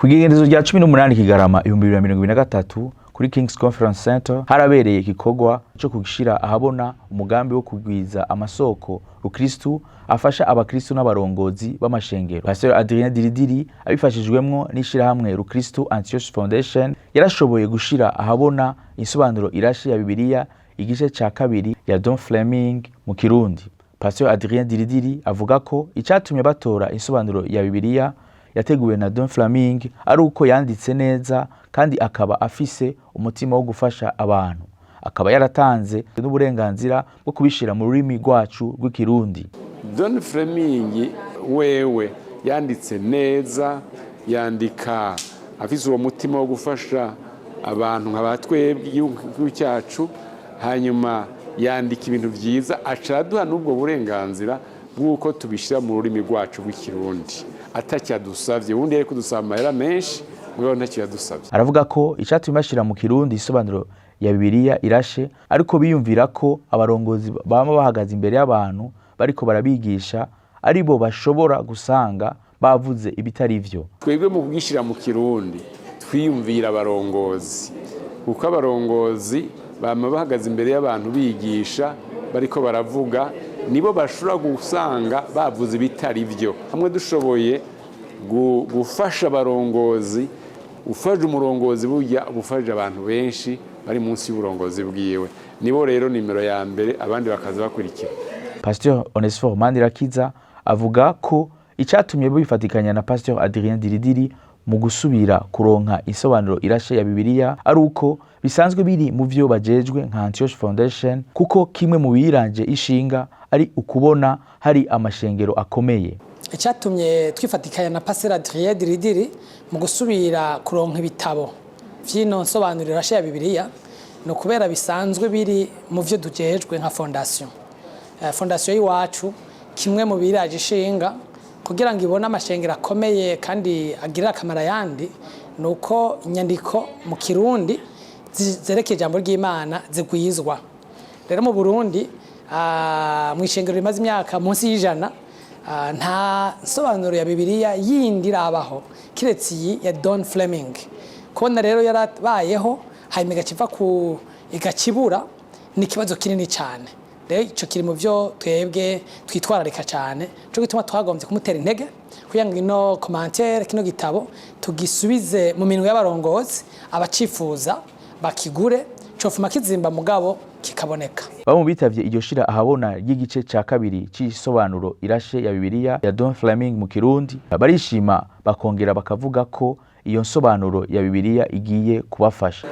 Ku igenekerezo rya 18 Kigarama 2023, kuri King's Conference Center harabereye igikorwa co gushira ahabona umugambi wo kugwiza amasoko rukristu afasha abakristu n'abarongozi b'amashengero. Pastor Adrien Diridiri, abifashijwemwo n'ishirahamwe Rukristu Antioch Foundation, yarashoboye gushira ahabona insobanuro irashe ya Bibiliya igice ca kabiri ya Don Fleming mu Kirundi. Pastor Adrien Diridiri avuga ko icatumye batora insobanuro ya Bibiliya yateguwe na Don Fleming ari uko yanditse neza kandi akaba afise umutima wo gufasha abantu, akaba yaratanze n'uburenganzira bwo kubishira mu rurimi rwacu rw'Ikirundi. Don Fleming wewe yanditse neza, yandika afise uwo mutima wo gufasha abantu nka batwebwe, igihugu cyacu. Hanyuma yandika ibintu byiza, aca araduha n'ubwo burenganzira bw'uko tubishyira mu rurimi rwacu rw'Ikirundi atacyadusabye. Ubundi yari kudusaba amahera menshi, mugabo ntacyo yadusabye. Aravuga ko icatumye bashira mu Kirundi isobanuro ya Bibiliya irashe ariko biyumvira ko abarongozi bama bahagaze imbere y'abantu bariko barabigisha aribo bashobora gusanga bavuze ibitari vyo. Twebwe mu kugishyira mu Kirundi twiyumvira abarongozi, kuko abarongozi bama bahagaze imbere y'abantu bigisha, bariko baravuga, nibo bashobora gusanga bavuze ibitari byo. Hamwe dushoboye gufasha abarongozi, ufashe umurongozi burya uba ufashe abantu benshi bari munsi y'uburongozi bwiwe. Nibo rero nimero ya mbere, abandi bakaza bakurikira. Pasteur Onesphore Manirakiza avuga ko icatumye bifatikanya na Pasteur Adrien Diridiri mu gusubira kuronka insobanuro irashe ya Bibiliya ari uko bisanzwe biri mu vyo bajejwe nka Antioch Foundation, kuko kimwe mu biranje ishinga ari ukubona hari amashengero akomeye. Icyatumye twifatikanya na Pasteur Adrien Diridiri mu gusubira kuronka ibitabo vy'ino nsobanuriro ya Bibiliya ni ukubera bisanzwe biri mu vyo tujejwe nka fondation. Fondation y'iwacu, kimwe mu biraje ishinga kugira ngo ibone amashengero akomeye kandi agirira akamaro ayandi, ni uko inyandiko mu Kirundi zerekeye ijambo ry'Imana zigwizwa. Rero mu Burundi, mu ishengero rimaze imyaka munsi y'100, nta nsobanuro ya Bibiliya yindi irabaho kiretse iyi ya Don Fleming. Kubona rero yarabayeho hanyuma igaciva ku igakibura ni ikibazo kinini cyane. Rero ico kiri mu byo twebwe twitwararika cyane, cyo gituma twagombye kumutera intege kugira ngo ino commentaire, kino gitabo, tugisubize mu minwe y'abarongozi, abacifuza bakigure. Cofuma kizimba mugabo kikaboneka. Bamwe mu bitavye iryo shira ahabona ry'igice ca kabiri c'isobanuro irashe ya Bibiliya ya Don Fleming mu Kirundi barishima, bakongera bakavuga ko iyo nsobanuro ya Bibiliya igiye kubafasha.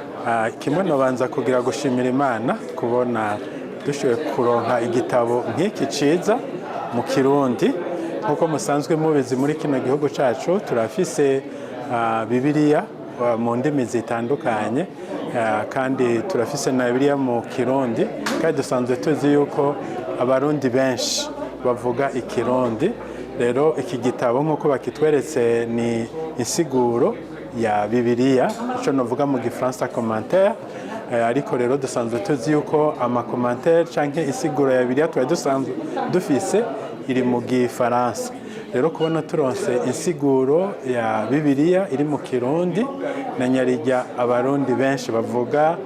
Kimwe nobanza kugira gushimira Imana kubona dushoboye kuronka igitabo nk'iki ciza mu Kirundi. Nk'uko musanzwe mubizi, muri kino gihugu cacu turafise Bibiliya mu ndimi zitandukanye, kandi turafise na Bibiliya mu Kirundi, kandi dusanzwe tuzi yuko Abarundi benshi bavuga Ikirundi. Rero iki gitabo, nk'uko bakitweretse, ni insiguro ya Bibiliya, icyo navuga mu Gifaransa commentaire. Ariko rero dusanzwe tuzi yuko ama commentaires canke insiguro ya Bibiliya twari dusanzwe dufise iri mu Gifaransa. Rero kubona turonse insiguro ya Bibiliya iri mu Kirundi, na nyarijya Abarundi benshi bavuga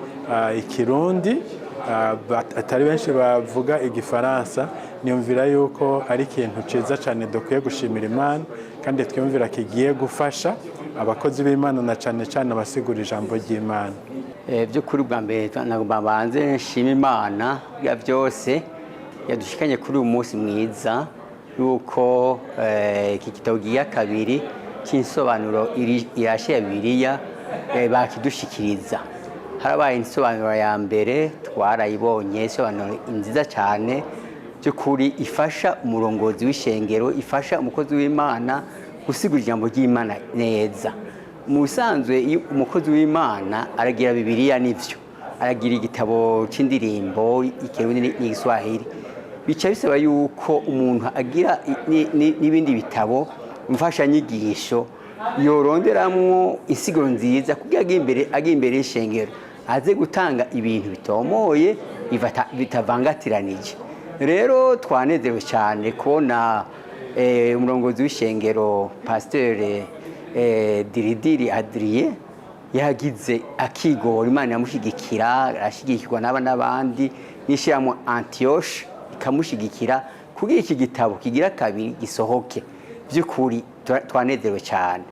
Ikirundi, atari benshi bavuga Igifaransa, niyumvira yuko ari ikintu ciza cyane dukwiye gushimira Imana, kandi twiyumvira kigiye gufasha abakozi b'Imana na cane cane abasigura ijambo ry'Imana. By'ukuri bwa mbere nagomba banze nshima Imana ya byose yadushikanye kuri uyu munsi mwiza yuko iki gitabo giya kabiri cy'insobanuro irashe ya Bibiliya bakidushikiriza. Harabaye insobanuro ya mbere, twarayibonye, insobanuro nziza cyane by'ukuri ifasha umurongozi w'ishengero, ifasha umukozi w'Imana gusigura ijambo ry'Imana neza. Mu bisanzwe iyo umukozi w'Imana aragira Bibiliya, nivyo, aragira igitabo c'indirimbo Ikirundi n'Igiswahili, bica bisaba yuko umuntu agira n'ibindi bitabo mfashanyigisho yoronderamwo insiguro nziza kugira agiye imbere y'ishengero aze gutanga ibintu bitomoye, bitavangatiranije. Rero twanezerewe cyane kubona umurongozi w'ishengero, pasiteri Diridiri Adrien yagize akigora, Imana iramushyigikira, arashyigikirwa n'aba n'abandi n'ishyirahamwe Antioche ikamushyigikira kugira iki gitabo kigira kabiri gisohoke. By'ukuri twanezerewe cyane.